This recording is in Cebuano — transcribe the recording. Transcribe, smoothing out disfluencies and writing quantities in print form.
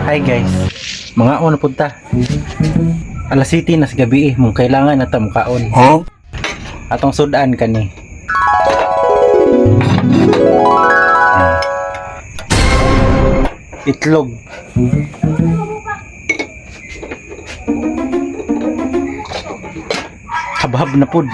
Hi guys. Mangaon na pud ta. Alas 7 na sa gabi eh. Mong kailangan na ta mukaon. Huh? Atong sudan kani. Itlog. Habhab na pud.